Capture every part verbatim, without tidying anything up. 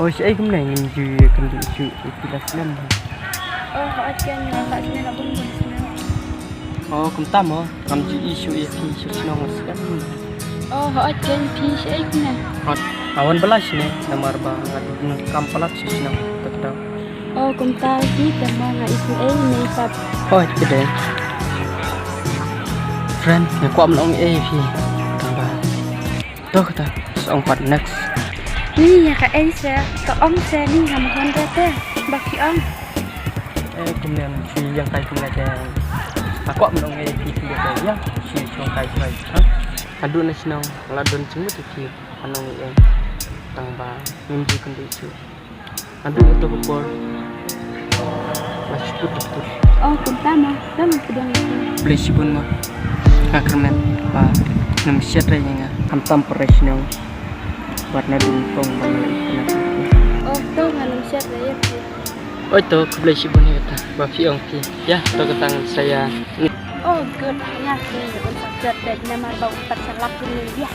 Oh, shaei kumne ngim ju ïakynduh shuh ïa phi la slem? Oh, hooid, ngi la sah snem la bun bun snem. Oh, kumta mo, ngam ju ïohi shuh ïa phi sha shnong la slem. Oh, hooid, phi shaei kumne? Hooid, nga wan bylla shane namar ba nga don kam palat sha shnong, te ka daw. Oh, kumta hi te mo, nga ïohi ei ne pat. Hooid, te dei. Friend, nga kwah ban ong ei phi. Tang ba To kata, sa ong pat next. Ni ïa kaei se, to ong se ni ha mahon te, ba ki ong. Eh, kumne phi ïeng kai kumne te. Nga kwah ban ong ei phi kumne te ïa, shi shong kai kai, ha? Haduh na shnong, la don jingmut ïa phi, ban ong ei. Tang ba, ngim ju kynduh shuh. Haduh kato ka por. Nga shu put, put. Oh, kumta mo. Tang pudong. Khublei shibun mo. Nga kyrmen ba ngam shet re ïa nga. Khamtam pyrshah shnong. Bad naduh nyngkong ba nga la ïoh na. Oh, to ngam shet re ïa phi. Oi to, khublei shibun ïa kata ba phi ong phi. Ïa, to kata ngan sa ïa. Oh, good. Nga phi ngan sa shet re namar ba u pat sa lap phi ïa.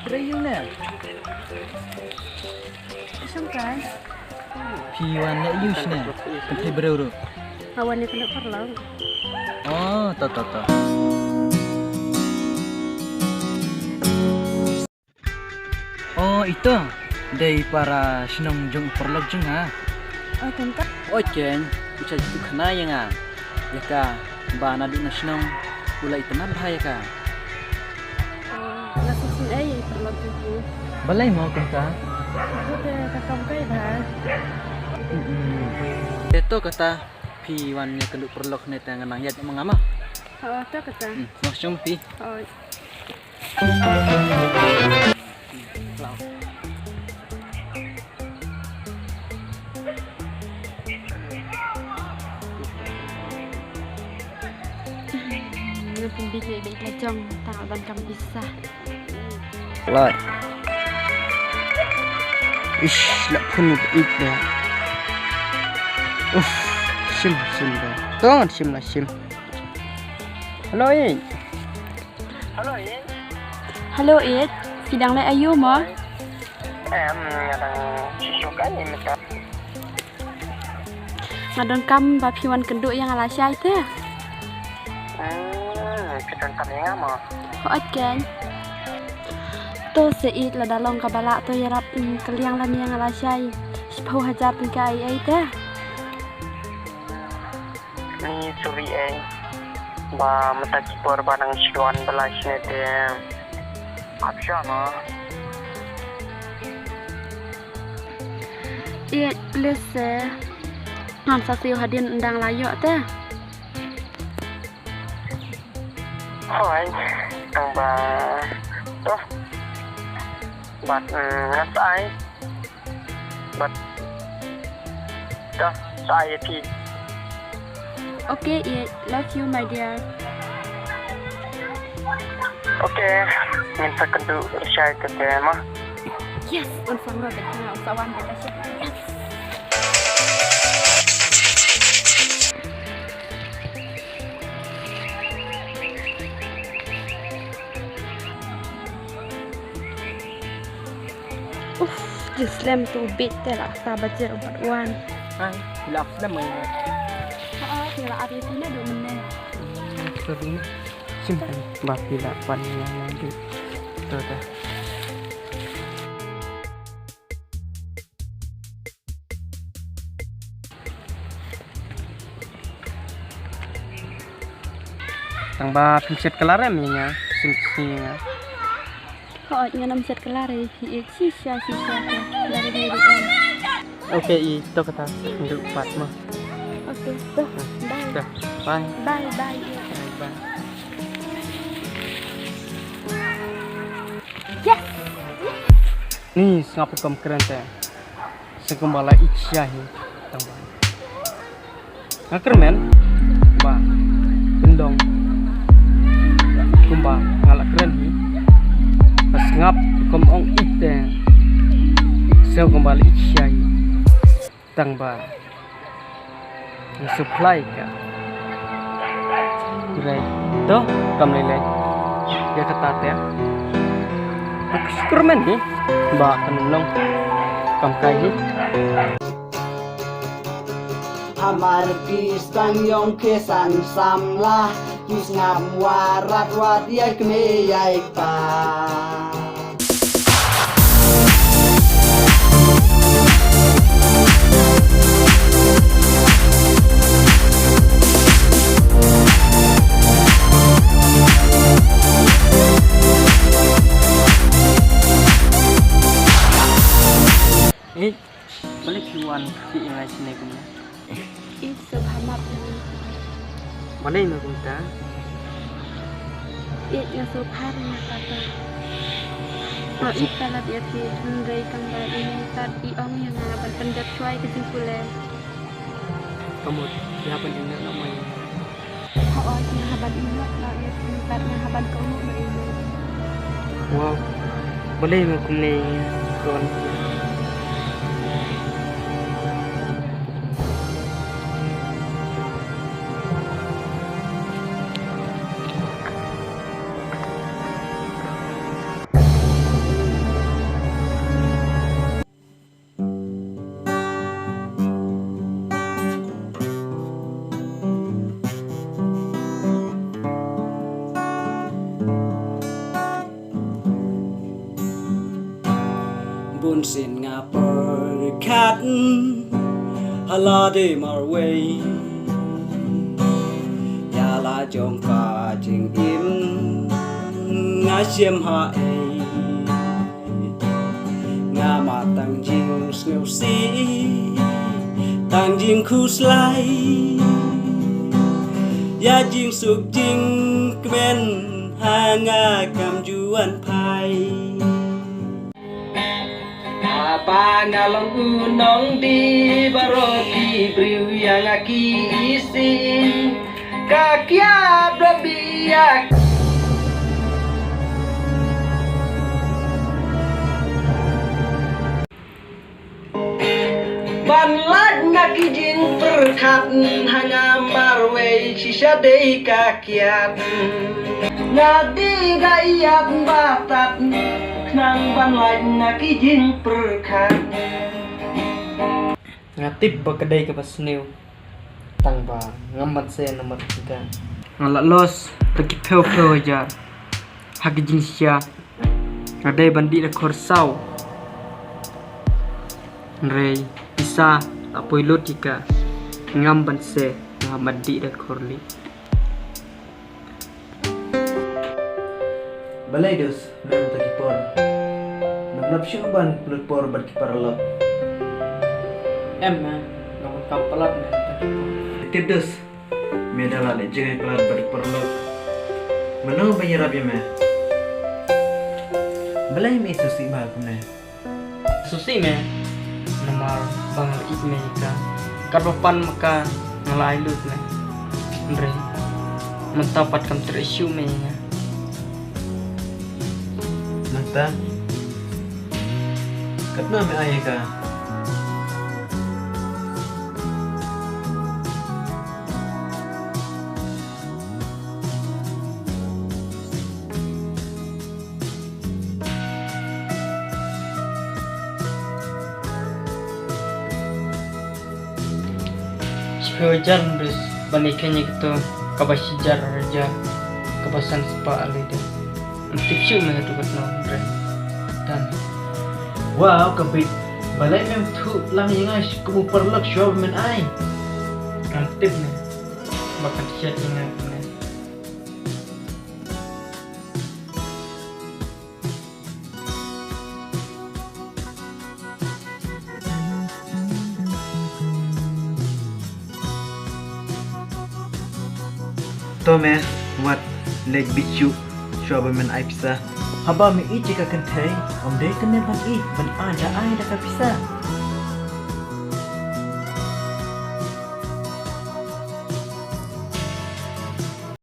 Brei ïa u ne. Shong kai. Phi wan ne ïa u shane. Kan phi breu ru. Nga wan ne kane paralok. Oh, to to to. Oh, ito. Dei para shnong jong u paralok jong nga. Oh, tang ka. Oi, ken, u sa ju khana ïa nga. Ïa ka ba naduh na shnong u la itynnad bha ïa ka. Oh, nga sngewsih ei ïa u paralok jong u. Balei mo kum ka? Ito te ka kam kai bha. Hmm. Ito kata phi wan ïakynduh paralok ne te nga nang ïaid ma nga ma. Oh, ito kata. Hmm, ma shong phi. Oh. Nga pynbeit beit la jong tang ban kam pisa. Lai. Ish, la phone ïeit da. Uff, shim, shim da. To ngan shim la shim. Hello, ïeit. Hello, ïeit. Hello, ïeit. Phi dang leh aïu mo? Em, nga dang shisha kai ni mita. Nga donkam ba phi wan kynduh ïa nga lashai te. Hmm, phi donkam ïa nga mo? Hooid ken. To se ïeit, lada long kaba lah to ïarap, mm, kylliang lem ïa nga lashai. Shiphew hajar tyngka ei ei te. Ni sorry ei. Ba mynta ki por ba nang shu wan bylla shane te. Ap sha mo. Ïeit, please eh. Ngan sa siew hadien ynda nga la ïoh te. Hooid, tang ba. To. Bad, mm, ngan sa ai. But, to, sa ïa phi. Okay, ïeit, love you, my dear. Okay, ngin sa kynduh lashai te te mo. Yes, un sa ngrot te, un sa wan te, yes. Uff, jingslem tu bit te la sa bajer u pat wan. Hai, la slem mai. Ha, la ap ïa phi naduh mynne. Sorry. Shim ba phi la wan ïa nga naduh. To, to. Tang ba phim shet kylla re ïa nga, phim shet ïa nga. Hooid, ngan ym shet kylla re ïa phi, shisha shisha. Lari dei ruh em. Okay, ïeit, to kata, ndu pat mo. Okay, to. Bye. To, bye. Bye, bye. Bye, bye. Yes. Ni sngap kum kren te. Sngewbha la ïeit sha hi tang ba nga kyrmen ba pynlong kumba nga la kren hi. Ba sngap kum ong ïeit te. Sngewbha la ïeit sha hi tang ba Nga supply ka. Right. To, kam lei lei. Ïa kata te. Shukrmen hi. Ba kan long. Kam kai hi. Hamar pis tang yong ke san samla. Pis ngam warat wat ïa kme ïa pa. Ih, balei phi wan phi ïa ngai shane kumne? Ih, sngewbha map ïa ngi. Balei me kumta? Ih, nga sngewbha ïa nga papa. Nga ïeit palat ïa phi, hynrei tang ba i mei pat i ong ïa nga ban pynjot shuwa ïa ka jingpule. Ka mut, ïa ban ïa nga na mai. Hooid, nga hap ban ïehnoh noh ïa phi bad nga hap ban kohnguh noh ïa phi. Wow, balei ma kumne ka wan. Bun sien nga pyrkhat ha lade marwei ïa la jong ka jingim nga shem ha ei. Nga ma tang jingsngewsih, tang jingkhuslai, ïa jingsuk jingkmen ha nga kam ju wan phai. Haba nga long u nongdie baroh ki briew ïa nga ki isih. Ka kiad ba biang. Ban lait na ki jingpyrkhat ha nga marwei shisha dei ka kiad. Nga dei da ïap ba tad khnang ban lait na ki jingpyrkhat. Nga tip ba ka dei kaba sniew. Tang ba ngam ban sngewsih namar ka. Nga la loss da ki phew phew hajar ha ki jingshisha. Nga dei ban dih da khor saw. Hynrei pisa la poi lut ïa ka. Ngam ban sngewsih, ngam ban dih da khor lieh. Balei dus, me mynta ki por? Mem lap shuh ban pynlut por bad ki paralok? Em me, nga bun kam palat me mynta ki por. Tip dus, me da la leh jingïapalat bad ki paralok. Mano ban ïarap ïa me? Balei me isynei bha kumne? Sngewsih me, namar ba nga la ïeit me ïa ka. Katba pan ma ka nga la ai lut me. Hynrei mynta pat kam treh shuh me ïa nga. Mynta katno me ai ïa ka? Shiphew hajar, Hynrei ban ïa kane kato kaba shi hajar hajar kaba san spah lei de. Ym tip shuh me hato katno, Hynrei. Done. Wow, ka bit. Balei mem thuh lang ïa nga kum u paralok shuwa ba men ai? Ngam tip me. Ba kan shet ïa nga kumne. To me, wat leh bit shuh, shuwa ba men ai pisa. Haba me ïeit ïa ka kynthei, ym dei kane ban ïeit, ban ai da ai da ka pisa.